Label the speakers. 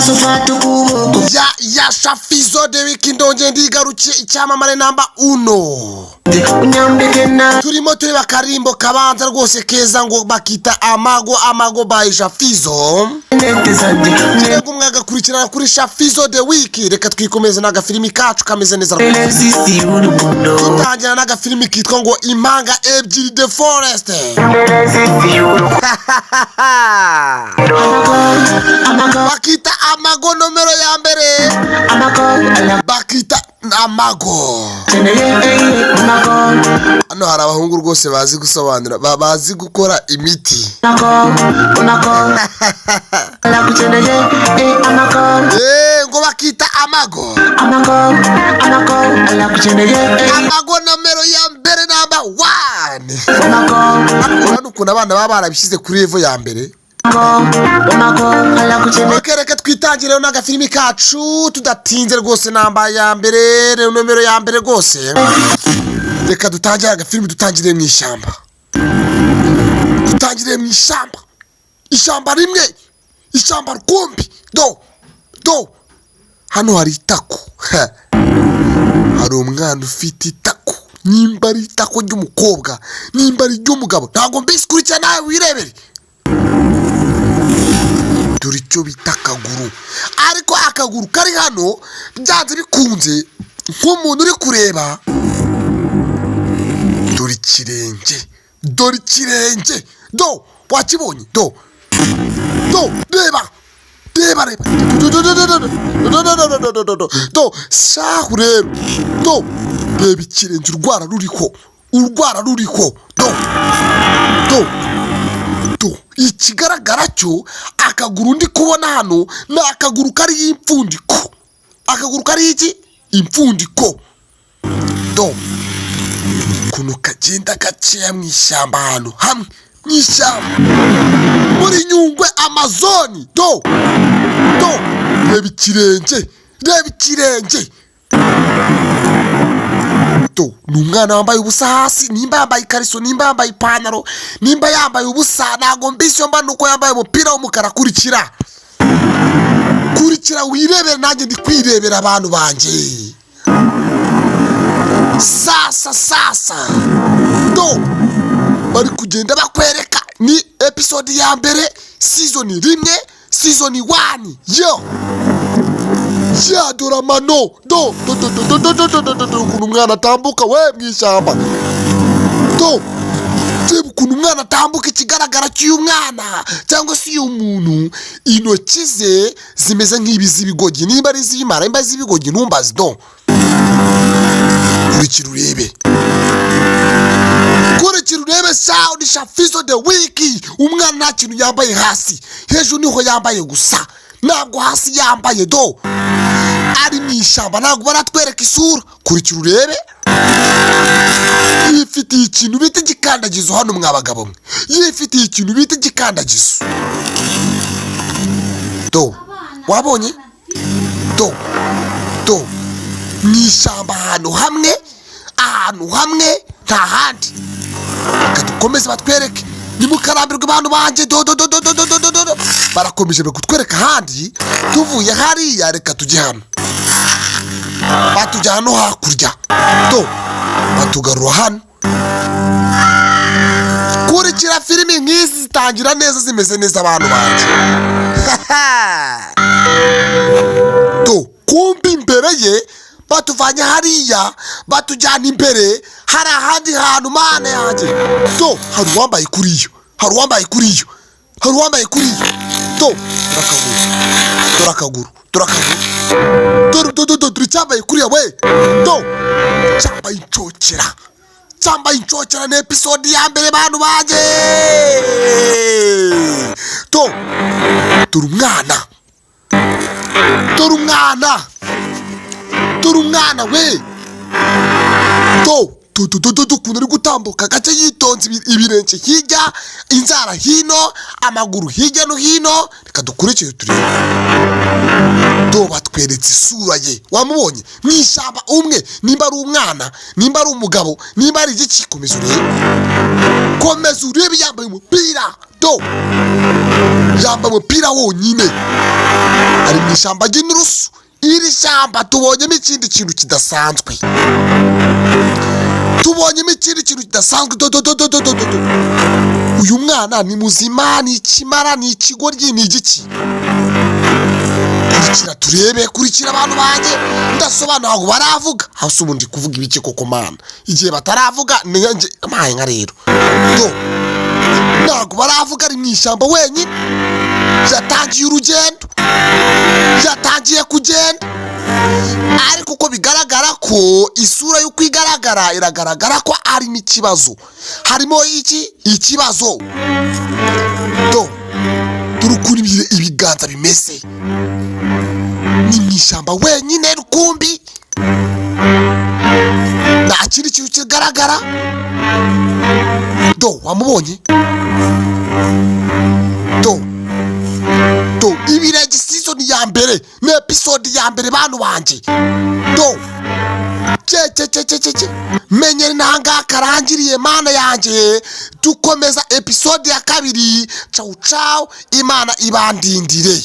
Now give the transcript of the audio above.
Speaker 1: Amaso ufata ukuboko.
Speaker 2: Ya Shafizo de Wiki, ndongeye ndigarukiye, icyamamare number uno.
Speaker 1: Unyambike na
Speaker 2: Turimo tureba akarimbo kabanza rwose keza, ngo bakita Amago, Amago by Shafizo.
Speaker 1: Nete zanjye.
Speaker 2: Kirego umwe agakurikirana kuri Shafizo de Wiki. Reka twikomeze n'agafilimi kacu kameze neza rwose.
Speaker 1: Resist y'urukundo.
Speaker 2: Dutangira n'agafilimi kitwa ngo Impanga Ebyiri The Forest.
Speaker 1: Resist y'urukundo. Amago.
Speaker 2: Bakita Amago nomero ya mbere.
Speaker 1: Amago.
Speaker 2: Bakita Amago.
Speaker 1: Alakeneye amago.
Speaker 2: Hano hari abahungu rwose bazi gusobanura, bazi gukora imiti.
Speaker 1: Amago, amago, alakukeneye amago.
Speaker 2: Ngo bakita Amago.
Speaker 1: Amago, amago, alakukeneye.
Speaker 2: Amago nomero ya mbere, number one.
Speaker 1: Amago.
Speaker 2: Urabona ukuntu abana baba barabishyize kuri level ya mbere.
Speaker 1: Amago, amago, alakukeneye.
Speaker 2: Ok, reka twitangire n'agafilimi kacu tudatinze rwose. Number ya mbere, nomero ya mbere rwose. Reka dutangire agafilimi, dutangire mu ishyamba, dutangire mu ishyamba, ishyamba rimwe, ishyamba rukumbi. Do do, hano hari itako. Ha. Hari umwana ufite itako, nimba ari itako ry'umukobwa, nimba ari iry'umugabo, ntabwo mbizi. Kurikira nawe wirebere. Dore icyo bita akaguru, ariko akaguru kari hano byanze bikunze nk'umuntu uri kureba. Dore ikirenge, dore ikirenge, do wakibonye? Do do, reba, reba, reba, do do do do do do do do do do do do do. Shahu rero, do, reba ikirenge, urwara ruriho, urwara ruriho. Do do do, ikigaragara cyo akaguru ndi kubona hano ni akaguru kariho impfundiko, akaguru kariho iki? Impfundiko. Do ukuntu kagenda gakeya mu ishyamba, ahantu hamwe mu ishyamba muri Nyungwe, Amazoni. Do do, reba ikirenge, reba ikirenge. Do, ni umwana wambaye ubusa hasi, nimba yambaye ikariso, nimba yambaye ipantaro, nimba yambaye ubusa, ntabwo mbizi. Mba nuko yambaye umupira w'umukara. Kurikira, kurikira wirebere, nanjye ndi kwirebera abantu banjye. Sasa sasa, do bari kugenda bakwereka ni episode ya mbere, season 1, season 1 yo ya. Dore amano, do do do do do do do do do do, ukuntu umwana atambuka we mu ishyamba. Do, reba ukuntu umwana atambuka. Ikigaragara cy'uyu mwana cyangwa se uyu muntu, intoki ze zimeze nk'ibi z'ibigogi, nimba ari iz'ibimara, nimba ari iz'ibigogi, ntumbaze. Do, kurikira urebe, kurikira urebe. Sound Shafizo the Wiki. Umwana nta kintu yambaye hasi, hejuru niho yambaye gusa, ntabwo hasi yambaye. Do, ari mu ishyamba, ntabwo baratwereka isura. Kurikira urebe, yifitiye ikintu bita igikandagizo hano. Mwa bagabo mwe, yifitiye ikintu bita igikandagizo. Do, wabonye? Do do, mu ishyamba ahantu hamwe, ahantu hamwe, nta handi. Reka dukomeze batwereke, nimukarambirwe abantu banjye. Do do do do do do do do do, barakomeje bari kutwereka ahandi. Tuvuye hariya, reka tujye hano. Batujyana no hakurya, do batugarura hano. Kurikira filimi nk'izi zitangira neza, zimeze neza, abantu banjye. Do, kumbi imbere ye, batuvanye hariya batujyana imbere, hari ahandi hantu. Mana yanjye, do hari uwambaye kuriyo, hari uwambaye kuriyo, hari uwambaye kuriyo. Do, dore akaguru, dore akaguru, dore akaguru, dore do do do, dore icyambaye kuriya we. Do, cyambaye incokera, cyambaye incokera. Ni episode ya mbere, bantu banjye. Do, dore umwana, dore umwana, dore umwana we. Do do do do do do, ukuntu ari gutambuka gake yitonze, ibirenge hirya, inzara hino, amaguru hirya no hino. Reka dukurikire turebe. Do, batweretse isura ye, wamubonye mu ishyamba umwe, nimba ari umwana, nimba ari umugabo, nimba ari igiki. Komeza urebe, komeza urebe. Yambaye umupira, do yambaye umupira wonyine. Ari mu ishyamba ry'inturusu. Iri shyamba tubonyemo ikindi kintu kidasanzwe, tubonyemo ikindi kintu kidasanzwe. Do do do do do do do do. Uyu mwana ni muzima? Ni ikimara? Ni ikigoryi? Ni igiki? Kurikira turebe, kurikira abantu banjye. Ndasobanura, ntabwo baravuga. Hasi ubundi kuvuga ibiki koko mana? Igihe bataravuga nanjye mpaye nka rero. Do, ntabwo baravuga. Ari mu ishyamba wenyine, yatangiye urugendo, yatangiye kugenda, ariko uko bigaragara ko isura y'uko igaragara, iragaragara ko harimo ikibazo. Harimo iki? Ikibazo. Do, dore ukuntu ibiganza bimeze. Ni mu ishyamba wenyine rukumbi, nta kindi kintu kigaragara. Do, wamubonye? Do do, ibirenge. Season ya mbere ni episode ya mbere, bantu banjye. Do, cye cye cye cye cye cye, menye ntangaha karangiriye. Mana yanjye, dukomeza episode ya kabiri. Cawu cawu, Imana ibandindire.